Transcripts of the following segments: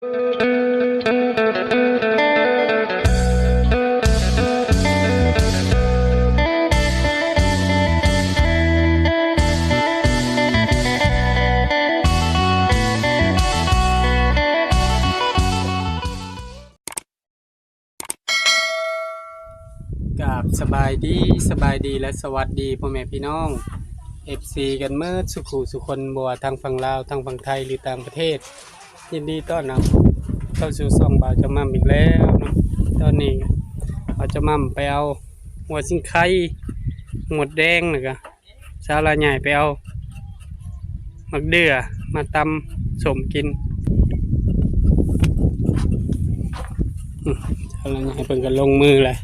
ກາບສະບາຍດີ, ສະບາຍດີ ແລະ ສະຫວັດດີພໍ່ແມ່ພີ່ນ້ອງ ເອັຟຊີ ກັນເໝິດສູ່ຜູ້ສູ່ຄົນ, ບໍ່ວ່າທາງຝັ່ງລາວ, ທາງຝັ່ງໄທ ຫຼື ຕ່າງປະເທດ. ຍິນດີຕ້ອນຮັບເຂົ້າສູ່ຊ່ອງບ່າວຈຳມ່ຳອີກແລ້ວເນາະ. ຕອນນີ້ບ່າວຈຳມ່ຳໄປເອົາຫົວຊິງໄຄ, ໝົດແດງ ແລ້ວກະ ສາວລາວໃຫຍ່ໄປເອົາໝາກເດື່ອມາຕຳສົ້ມກິນ. ອືມ ສາວລາວໃຫຍ່ເພິ່ນກໍລົງມືແລ້ວ.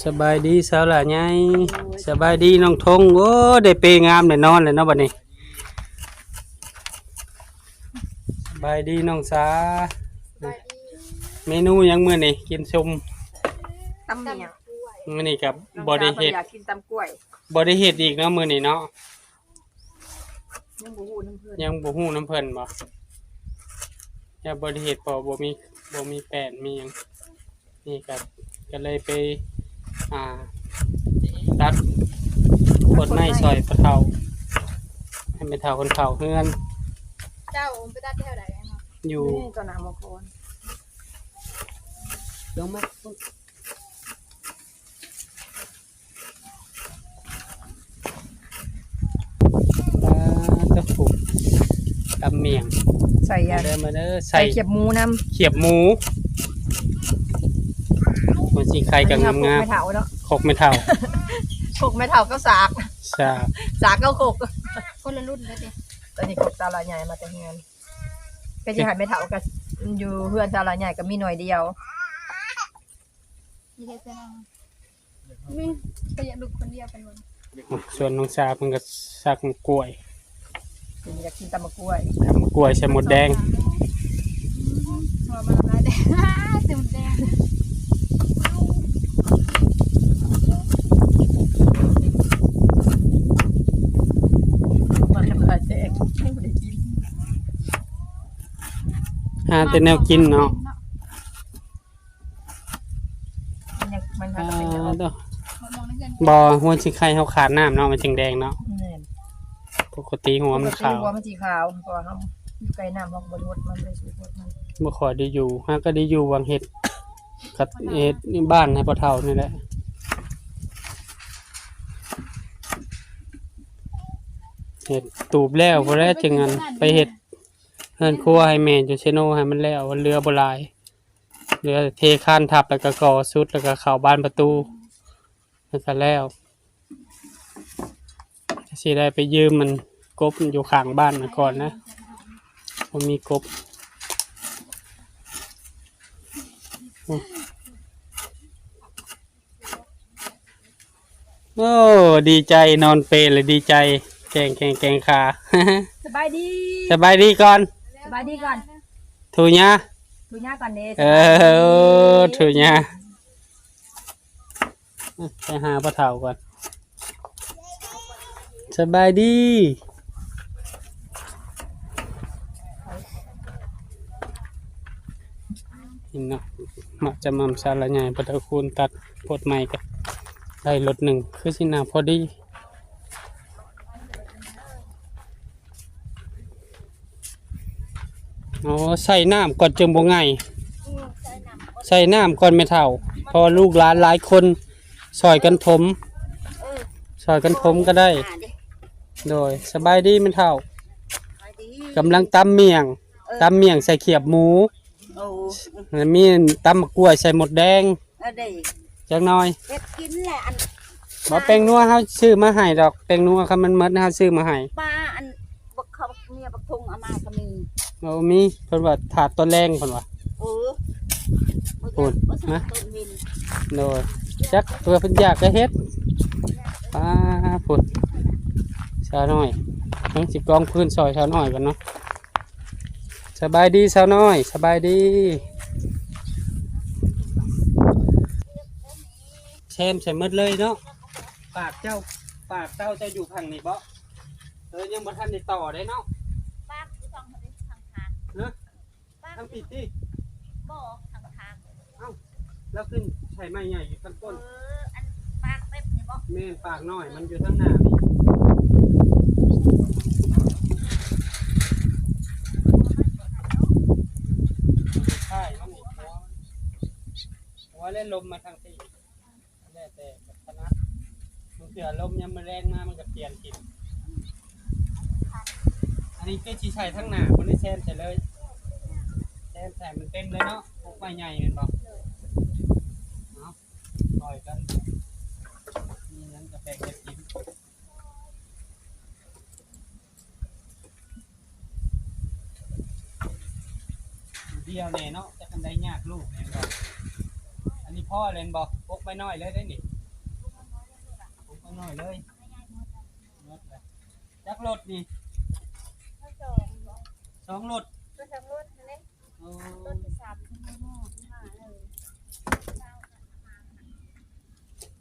ສະບາຍດີສາວລາວໃຫຍ່. ສະບາຍດີນ້ອງທົງ. ໂອ້ ໄດ້ເປງາມ ໄດ້ນອນແລ້ວເນາະບັດນີ້. ສະບາຍດີນ້ອງສາ. ສະບາຍດີ. ເມນູຫຍັງມື້ນີ້? ກິນສົ້ມ ຕຳໝຽງ. ມື້ນີ້ກໍບໍ່ໄດ້ເຮັດ, ນ້ອງສາບໍ່ຢາກກິນຕຳກ້ວຍ, ບໍ່ໄດ້ເຮັດອີກເນາະມື້ນີ້ເນາະ. ຍັງບໍ່ຮູ້ນຳເພິ່ນ, ຍັງບໍ່ຮູ້ນຳເພິ່ນບໍ່? ຍັງບໍ່ໄດ້ເຮັດ ເພາະບໍ່ມີ, ບໍ່ມີແປ້ນ ມີຫຍັງ. ນີ້ກໍ ກໍເລີຍໄປ ອ່າ ຕັດຕົ້ນໄມ້ຊ່ອຍພໍ່ເຖົ້າ ໃຫ້ແມ່ເຖົ້າເພິ່ນເຂົ້າເຮືອນ. ເຈົ້າໄປຕັດແຖວໃດ? ຢູ່ ນີ້ ຕໍ່ໜ້າໝໍຄອນ ລົງມາ. ອ່າ ຕະປຸກ ຕຳໝຽງ ໃສ່ຫຍັງ? ມາເດີ ມາເດີ ໃສ່ ໃສ່ຂຽບໝູນຳ. ຂຽບໝູ ມັນຊິໄຄກັນງາມໆ. ອັນນີ້ເຮົາຄົກແມ່ເຖົ້າເນາະ, ຄົກແມ່ເຖົ້າ ຄົກແມ່ເຖົ້າກັບສາກ ສາກ ສາກກັບຄົກ ຄົນລະລຸ້ນເລີຍເດ້. ຕອນນີ້ຄົກສາວລາວໃຫຍ່ມາແຕ່ເຮືອນ, ກໍຊິໃຫ້ແມ່ເຖົ້າກໍຢູ່ເຮືອນສາວລາວໃຫຍ່ກໍມີໜ່ວຍດຽວ. ມີແຕ່ເສື້ອໜັງ ມີ ກໍຢາກລຸກຄົນດຽວໄປໂລດ. ສ່ວນນ້ອງສາເພິ່ນກໍສັກໝາກກ້ວຍ, ເພິ່ນຢາກກິນຕຳໝາກກ້ວຍ ຕຳໝາກກ້ວຍໃສ່ມົດແດງ. ອືມ ຫົວມາລາຍແດງ ໃສ່ມົດແດງ ມາລາຍແດງ ຍັງບໍ່ໄດ້ກິນ. ຫາແຕ່ແນວກິນເນາະ. ມັນ ມັນ ອ່າ ກໍເປັນແນວ ບໍ່ ຫົວຊິໄຄເຮົາຂາດນ້ຳເນາະ ມັນຈຶ່ງແດງເນາະ. ແມ່ນ ປົກກະຕິຫົວມັນຂາວ, ປົກກະຕິຫົວມັນຊິຂາວ ເພາະວ່າເຮົາຢູ່ໃກ້ນ້ຳ ເຮົາກໍບໍ່ໄດ້ຫົດມັນ ບໍ່ໄດ້ສູດຫົດມັນ. ບໍ່ຄ່ອຍໄດ້ຢູ່, ຫາກໍໄດ້ຢູ່ຫວ່າງເຮັດ ກັບເຮັດບ້ານໃຫ້ພໍ່ເຖົ້ານີ້ແຫຼະ, ເຮັດຕູບແລ້ວພຸ້ນແຫຼະ ຈຶ່ງອັນໄປເຮັດເຮືອນຄົວໃຫ້ແມ່ຢູ່ເຊໂນ ໃຫ້ມັນແລ້ວ ເຫຼືອບໍ່ຫຼາຍ. ເຫຼືອເທຄານທັບ ແລ້ວກໍກໍ່ສຸດ ແລ້ວກໍເຂົ້າບານປະຕູ ແລ້ວກໍແລ້ວ. ຊິໄດ້ໄປຢືມມັນກົບຢູ່ຂ້າງບ້ານນະກ່ອນນະ, ບໍ່ມີກົບ. ໂອ້ ດີໃຈ ນອນເປເລີຍ ດີໃຈ ແກງແຂ້ງແກງຂາ. ສະບາຍດີ ສະບາຍດີກ່ອນ ສະບາຍດີກ່ອນ ຖູຫຍ້າ ຖູຫຍ້າກ່ອນເດ້. ເອີ ຖູຫຍ້າ ໄປຫາພໍ່ເຖົ້າກ່ອນ. ສະບາຍດີ. ເຫັນເນາະ ມາຈະໝ່ຳສາລະໃຫຍ່ ບໍ່ໄດ້ຄູນຕັດໂພດໃໝ່ກໍໄດ້ລົດໜຶ່ງ ຄືຊິໜ້າພໍດີ. ອໍ ໃສ່ນ້ຳກ່ອນຈຶ່ງບໍ່ໄງ່. ອືມ ໃສ່ນ້ຳກ່ອນ ໃສ່ນ້ຳກ່ອນແມ່ເຖົ້າ ເພາະວ່າລູກຫຼານຫຼາຍຄົນ ຊ່ອຍກັນຖົມ ເອີ ຊ່ອຍກັນຖົມກໍໄດ້. ໂດຍ ສະບາຍດີແມ່ເຖົ້າ. ສະບາຍດີ. ກຳລັງຕຳໝ້ຽງ ເອີ ຕຳໝ້ຽງໃສ່ຂຽບໝູ. ໂອ້ ແລ້ວມີຕຳໝາກກ້ວຍໃສ່ມົດແດງ. ເອີ ເດ້ ຈັກໜ້ອຍ ເຮັດກິນແຫຼະ. ອັນ ບໍ່ ແປ້ງນົວເຮົາຊື້ມາໃຫ້ດອກ ແປ້ງນົວຄັນມັນໝົດເຮົາຊື້ມາໃຫ້. ປາ ອັນ ບັກເຂົາ ເມຍບັກທົງເອົາມາກໍມີ. ໂອ້ ມີ ເພິ່ນວ່າຖ້າຕອນແລງເພິ່ນວ່າ. ເອີ ພຸ້ນ ມາ ໂດຍ ຈັກເພື່ອເພິ່ນຢາກກໍເຮັດ. ປາ ພຸ້ນ ສາວນ້ອຍ ຍັງຊິກອງຟືນຊ່ອຍສາວນ້ອຍກ່ອນເນາະ. ສະບາຍດີສາວນ້ອຍ ສະບາຍດີ. ແຊມໃສ່ໝົດເລີຍເນາະ. ປາກເຈົ້າ ປາກເຕົ້າເຈົ້າຢູ່ຝັ່ງນີ້ບໍ? ເອີ ຍັງບໍ່ທັນໄດ້ຕໍ່ເດ້ເນາະ. ຮະ ປາກ ທາງຜິດຕິ ບໍ່ ທາງທາງ ເອົ້າ ແລ້ວຂຶ້ນໃສ່ໄມ້ໃຫຍ່ຢູ່ທາງກົ້ນ ເອີ ອັນປາກແບບນີ້ບໍ່ ແມ່ນ ປາກນ້ອຍມັນຢູ່ທາງໜ້ານີ້ ໃຊ່ມັນນີ້ ໂອ້ຍ ແລ້ວລົມມາທາງ ແລ້ວແຕ່ຖະໜັດ ບາງເທື່ອລົມຍາມມື້ແລງມາມັນກໍປ່ຽນທິດ ອັນນີ້ຄືຊິໃສ່ທາງໜ້າ ບໍ່ໄດ້ແຊນໃສ່ເລີຍ ແຊນໃສ່ມັນເຕັມເລີຍເນາະ ປົກໄວ້ໃຫຍ່ແມ່ນບໍ່ ເອົາ ປ່ອຍກັນ ມີຫຍັງກໍແບ່ງກັນກິນ. ດຽວແນ່ເນາະ ຈັກອັນໃດຍາກລູກແມ່ນບໍ່ ອັນນີ້ພໍແລ້ວແມ່ນບໍ່ ປົກໄວ້ໜ້ອຍເລີຍເດ້ນີ້ ປົກໄວ້ໜ້ອຍເລີຍ ໝົດແລ້ວ ຈັກລົດນີ້ ສອງ ສອງລົດ ກໍສອງລົດຫັ້ນເດ້ ໂອ້ ລົດທີ່ສາມ ມາເລີຍ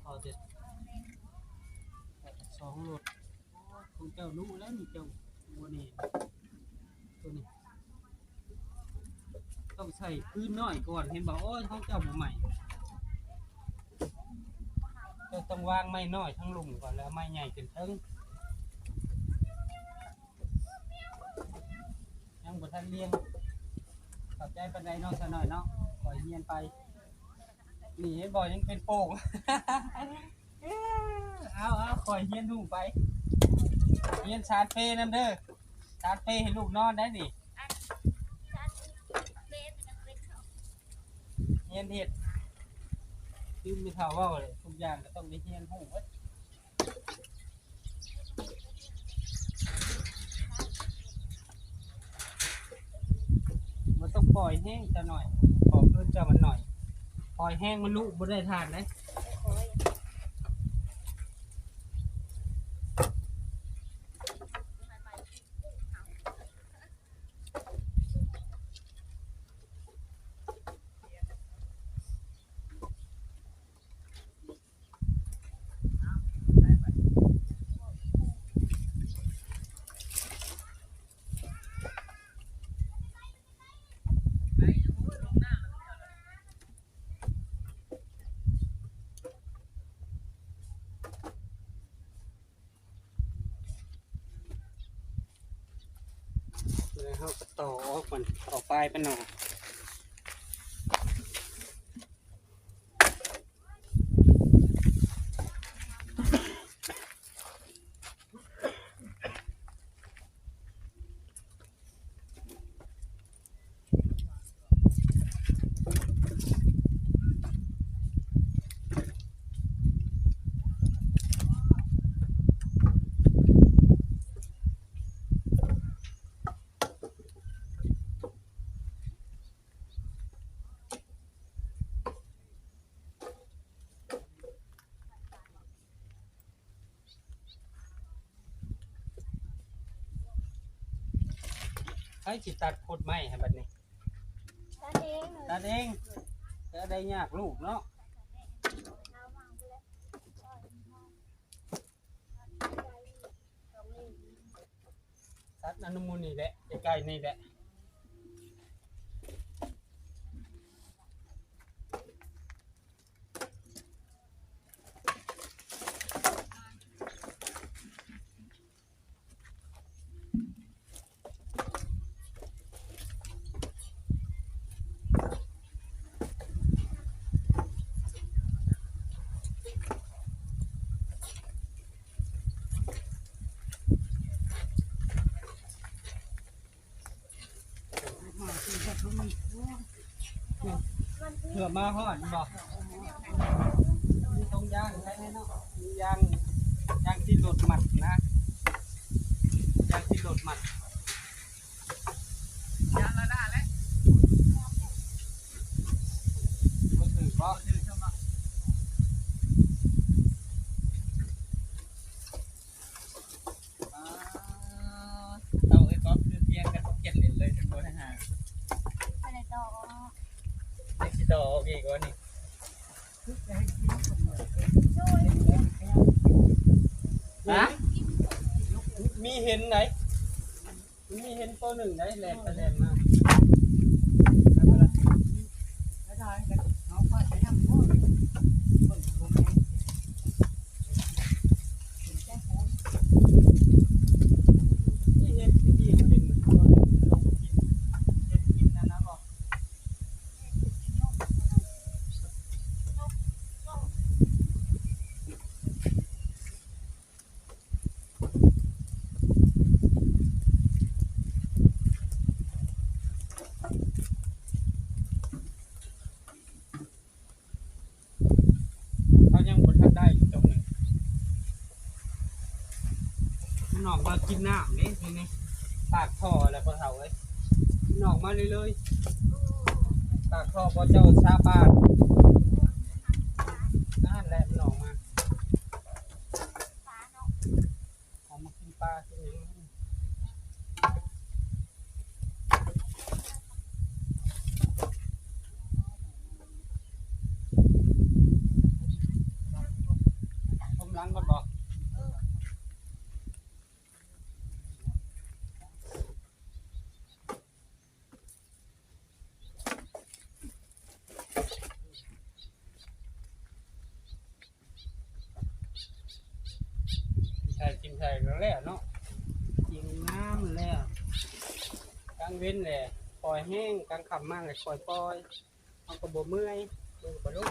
ພໍເດັດ ສອງລົດ. ຂອງເຈົ້າຮູ້ແລ້ວນີ້ ເຈົ້າບໍ່ແນ່ ໂຕນີ້ຕ້ອງໃສ່ພື້ນນ້ອຍກ່ອນ ເຫັນບໍ່ ໂອ້ຍ ຂອງເຈົ້າບໍ່ໃໝ່ ເຈົ້າຕ້ອງວາງໄມ້ນ້ອຍທາງລຸ່ມກ່ອນ ແລ້ວໄມ້ໃຫຍ່ຂຶ້ນເທິງ ຍັງບໍ່ທັນລຽງ ເຂົ້າໃຈປານໃດເນາະ ສາວນ້ອຍເນາະ ຄ່ອຍຮຽນໄປ ນີ້ເຫັນບໍ່ ຍັງເປັນໂປ່ງ ເອີ ເອົາ ເອົາ ຄ່ອຍຮຽນຮູ້ໄປ ຮຽນສານເປນຳເດີ ສານເປໃຫ້ລູກນອນໄດ້ນີ້ ຮຽນເຮັດ ຄືແມ່ເຖົ້າເວົ້າແຫຼະ ທຸກຢ່າງກໍຕ້ອງໄດ້ຮຽນຮູ້ເບິດ. ບໍ່ຕ້ອງປ່ອຍແຮງ ຈະໜ້ອຍ ຂໍຄືນເຈົ້າມັນໜ້ອຍ ປ່ອຍແຮງມັນລຸບໍ່ໄດ້ທານເດ້. ແລ້ວເຮົາກໍຕໍ່ອອກມັນ ຕໍ່ປາຍມັນເນາະ. ໃຜຊິຕັດໂຄດໄມ້ໃຫ້ບັດນີ້? ຕັດເອງ ຕັດເອງ ກໍໄດ້ຍາກລູກເນາະ. ຕັດອັນໝູ່ນີ້ແຫຼະ ໃກ້ໆນີ້ແຫຼະ. ເພື່ອມາຮອດບໍ່? ມີຕົງຢາງໃສ່ແນ່ເນາະ ມີຢາງ ຢາງຕິດລົດມັດນະ ຢາງຕິດລົດມັດ ຢາງລະດາແຫຼະ ບໍ່ຖືກບໍ່? ອ່າ ເອົາໄອ້ກອບຄືພຽງກັນເຈັດເຫຼັ້ນເລີຍ ເປັນບໍ່ໄດ້ຫາ ບໍ່ໄດ້ຕໍ່ອອກ ຍັງຊິຕໍ່ອອກອີກວ່ານີ້ ຮະ? ມີເຫັນໃດ ມີເຫັນໂຕໜຶ່ງໃດ ແລ່ນໄປແລ່ນມາ ເຂົາຍັງບໍ່ທັນໄດ້ຢູ່ຕົງນັ້ນ. ມັນອອກມາກິນນ້ຳເດ້ ນີ້ ປາກທໍ່ແລ້ວພໍ່ເຖົ້າເອີຍ. ມັນອອກມາເລື້ອຍໆ ປາກທໍ່ບໍ່ເຈົ້າສາບານ. ນັ້ນແຫຼະມັນອອກມາ. ເອົາມາກິນປາກິນຫຍັງ. ຕົ້ມຫຼັງກ່ອນບໍ? ໃສ່ກິນໃສ່ແລ້ວເນາະ ກິນງາມແລ້ວ. ກາງເວັນແຫຼະປ່ອຍແຫ້ງ ກາງຄ່ຳມາແລ້ວຄ່ອຍປ່ອຍ ເຮົາກໍບໍ່ເມື່ອຍ ເບິ່ງປາລຸ.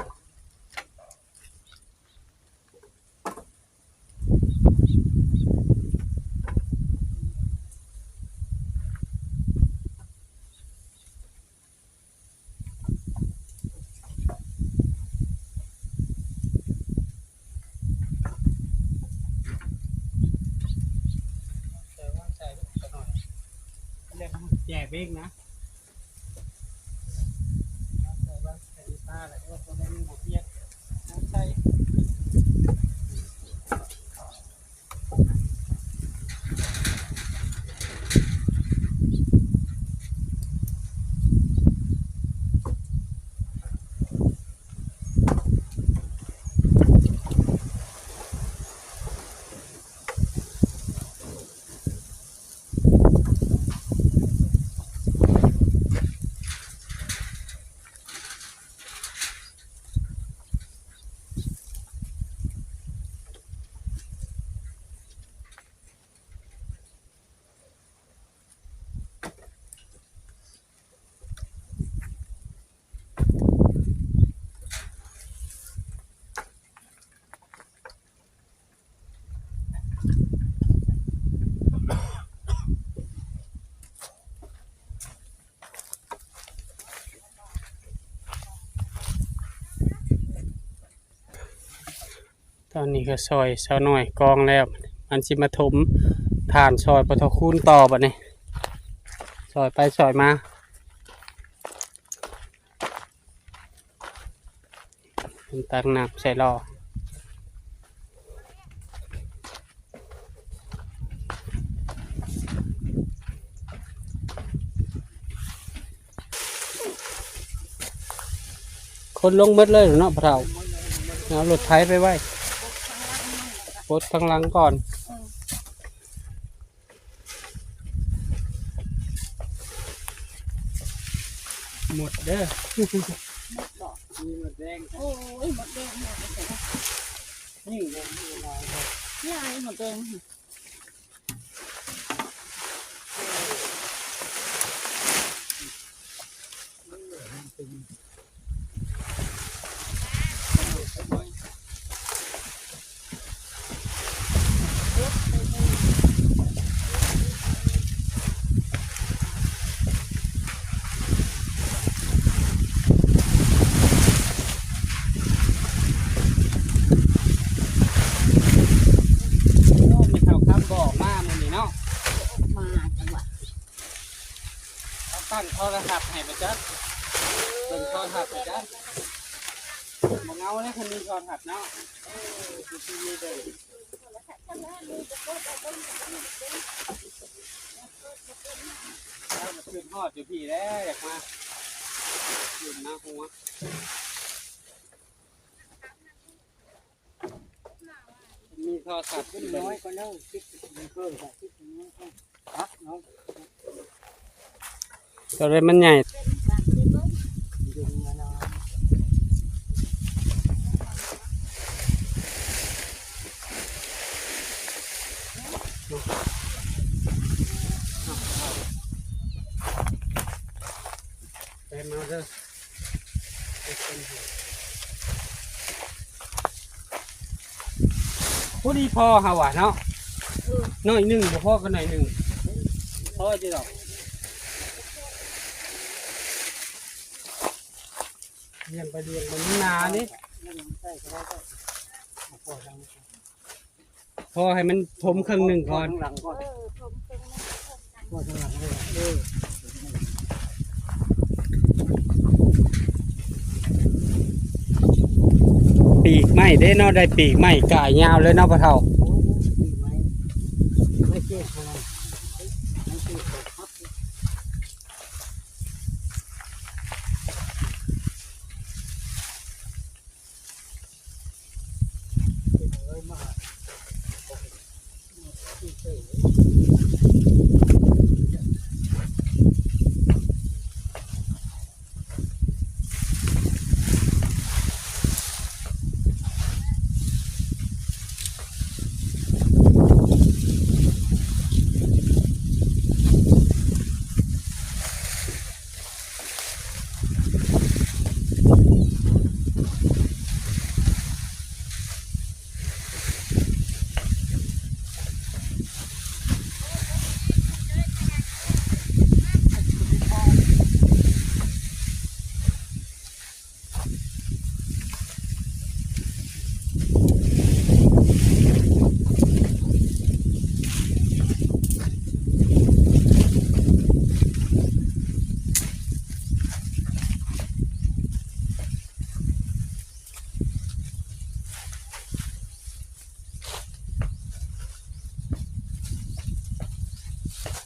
ແຈກເອງນະ. ຕອນນີ້ກໍຊ່ອຍສາວນ້ອຍກອງແລ້ວ ມັນຊິມາຖົມຖ່ານຊ່ອຍພໍ່ເຖົ້າຄູນຕໍ່ບັດນີ້ ຊ່ອຍໄປຊ່ອຍມາ. ເພິ່ນຕັກນ້ຳໃສ່ລໍ. ຄົນລົງໝົດເລີຍເນາະພໍ່ເຖົ້າ ເອົາລົດໄຖໄປໄວ້ ປົດທາງຫຼັງກ່ອນ. ໝົດເດີ ມີໝົດແດງ ໂອ້ຍ ໝົດແດງ ນີ້ແຫຼະ ຫຼາຍໝົດແດງ. ໂອ້ ແມ່ເຖົ້າຄຳບໍ່ອອກມາມື້ນີ້ເນາະ ມາຈັງຫວະ. ເອົາຕັ້ງໂທລະທັດໃຫ້ປະຈັກ ເບິ່ງໂທລະທັດປະຈັກ ບໍ່ເຫງົາເດ້ ຄັນມີໂທລະທັດເນາະ. ເອີ ຄືຊິມີເດີ ເຮົາກໍຄິດຮອດຢູ່ພີ້ແຫຼະ ຢາກມາ ຢູ່ນະຫົວ. ມີໂທລະທັດ ມັນນ້ອຍກວ່າເນາະ ສິບ ເພີ່ມກວ່າສິບ ນ້ອຍກວ່າ ຄັກເນາະ ໂຕໃດມັນໃຫຍ່ ເປັນການບໍ່ໄດ້ເບິ່ງ ຢູ່ເຮືອນເນາະ. ມາເດີ ພໍດີພໍເຮົາວ່າເນາະ ເອີ ໜ້ອຍໜຶ່ງ ບໍ່ພໍກໍໜ້ອຍໜຶ່ງ ພໍຢູ່ດອກ ລຽງໄປລຽງມາ ມັນໜາເດ້. ພໍໃຫ້ມັນຖົມເຄິ່ງໜຶ່ງກ່ອນ ເອີ ຖົມເຄິ່ງໜຶ່ງ ພໍທາງຫຼັງເລີຍ ເອີ ປີກໄມ້ເດ້ເນາະ ໄດ້ປີກໄມ້ກາຍຍາວເລີຍເນາະພໍ່ເຖົ້າ ໂອ້ ປີກໄມ້ ໄມ້ເຈັດ ໄມ້ເຈັດ.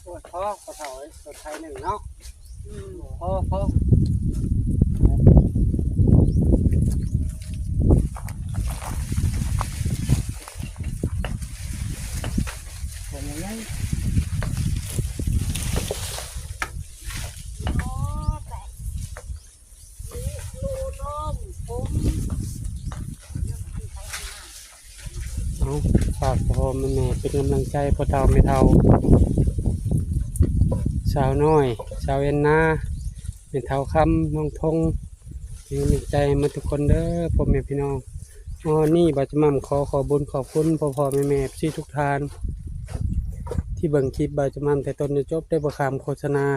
ໂອ້ຍ ພໍ ພໍ່ເຖົ້າເອີຍ ລົດໄຖໜຶ່ງເນາະ ອືມ ພໍ ພໍ ພໍແລ້ວ. ເອົາ ຝາກພໍ່ແມ່ເປັນກຳລັງໃຈພໍ່ເຖົ້າແມ່ເຖົ້າ ສາວນ້ອຍ ສາວແອນນາ ແມ່ເຖົ້າຄຳ ນ້ອງທົງ ເປັນກຳລັງໃຈໃຫ້ໝົດທຸກຄົນເດີພໍ່ແມ່ພີ່ນ້ອງ. ຮອດນີ້ບ່າວຈະໝ່ຳຂໍຂອບບຸນຂອບຄຸນພໍ່ໆແມ່ໆເອັຟຊີທຸກທ່ານ ທີ່ເບິ່ງຄລິບບ່າວຈະໝ່ຳແຕ່ຕົ້ນຈົນຈົບ ໂດຍບໍ່ຂ້າມໂຄສະນາ.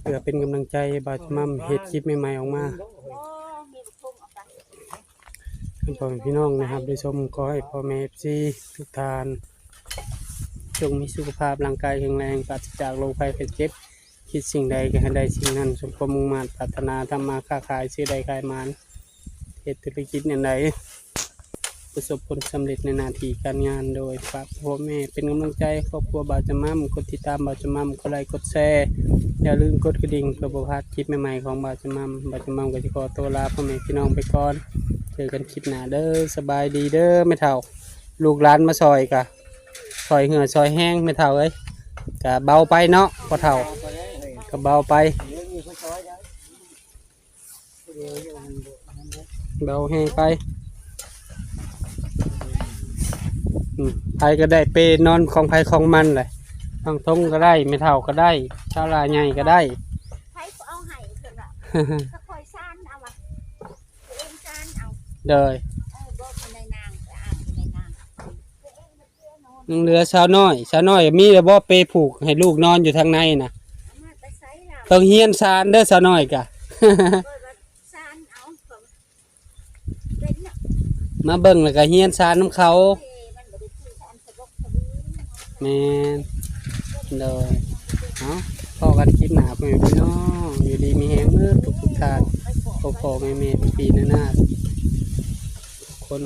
ເພື່ອເປັນກຳລັງໃຈໃຫ້ບ່າວຈະໝ່ຳເຮັດຄລິບໃໝ່ໆອອກມາ. ທ່ານພໍ່ແມ່ພີ່ນ້ອງໄດ້ຮັບໄດ້ຊົມ ຂໍໃຫ້ພໍ່ແມ່ເອັຟຊີທຸກທ່ານ ຈົ່ງມີສຸຂະພາບຮ່າງກາຍແຂງແຮງ ປາສະຈາກໂລກໄພໄຂ້ເຈັບ, ຄິດສິ່ງໃດກໍໃຫ້ໄດ້ສິ່ງນັ້ນ ສົມຄວາມມຸ່ງມາດປາດຖະໜາ, ທຳມາຄ້າຂາຍ, ຊື້ໄດ້ຂາຍໝານ. ເຮັດທຸລະກິດແນວໃດ ປະສົບຜົນສຳເລັດໃນໜ້າທີ່ການງານ. ໂດຍ ຝາກພໍ່ແມ່ເປັນກຳລັງໃຈ ຄອບຄົວບ່າວຈະໝ່ຳ, ກົດຕິດຕາມບ່າວຈະໝ່ຳ, ກົດໄລກ໌ ກົດແຊ, ຢ່າລືມກົດກະດິ່ງ ເພື່ອບໍ່ພາດຄລິບໃໝ່ໆຂອງບ່າວຈະໝ່ຳ. ບ່າວຈະໝ່ຳກໍຊິຂໍຕົວລາພໍ່ແມ່ພີ່ນ້ອງໄປກ່ອນ. ເຈີກັນຄລິບໜ້າເດີ. ສະບາຍດີເດີແມ່ເຖົ້າ. ລູກຫຼານມາຊ່ອຍກະຊ່ອຍເຫື່ອຊ່ອຍແຮງແມ່ເຖົ້າເອີຍ. ກະເບົາໄປເນາະພໍ່ເຖົ້າ, ກະເບົາໄປ. ເບົາແຮງໄປ. ອືມ ໃຜກໍໄດ້ເປນອນຂອງໃຜຂອງມັນແຫຼະ. ນ້ອງທົງກໍໄດ້, ແມ່ເຖົ້າກໍໄດ້, ຊາວຫຼ້າໃຫຍ່ກໍໄດ້. ໃຜກໍເອົາໃຫ້ເພິ່ນວ່າ ກໍຄ່ອຍຊານເອົາວ່າ ຕົວເອງຊານເອົາ. ໂດຍ ເອີ ບອກໃນນາງ ໄປອ່ານໃນນາງ. ຍັງເຫຼືອສາວນ້ອຍ, ສາວນ້ອຍມີແລ້ວບໍ່ເປຜູກໃຫ້ລູກນອນຢູ່ທາງໃນນະ? ເອົາມາແຕ່ໃສລະ? ຕ້ອງຮຽນຊານເດີ ສາວນ້ອຍກະ ຊານເອົາ ເປັນນະ ມາເບິ່ງແລ້ວກະຮຽນຊານນຳເຂົາ. ເອີ ມັນບໍ່ໄດ້ຄືຊານສະບົກສະບີນະ. ແມ່ນ ໂດຍ ເອົາ ພໍ້ກັນຄລິບໜ້າ ພໍ່ແມ່ພີ່ນ້ອງ ຢູ່ດີມີແຮງເບິດທຸກໆທ່ານ ພໍ່ໆແມ່ໆ ພີ່ໆນ້າໆ ທຸກຄົນ.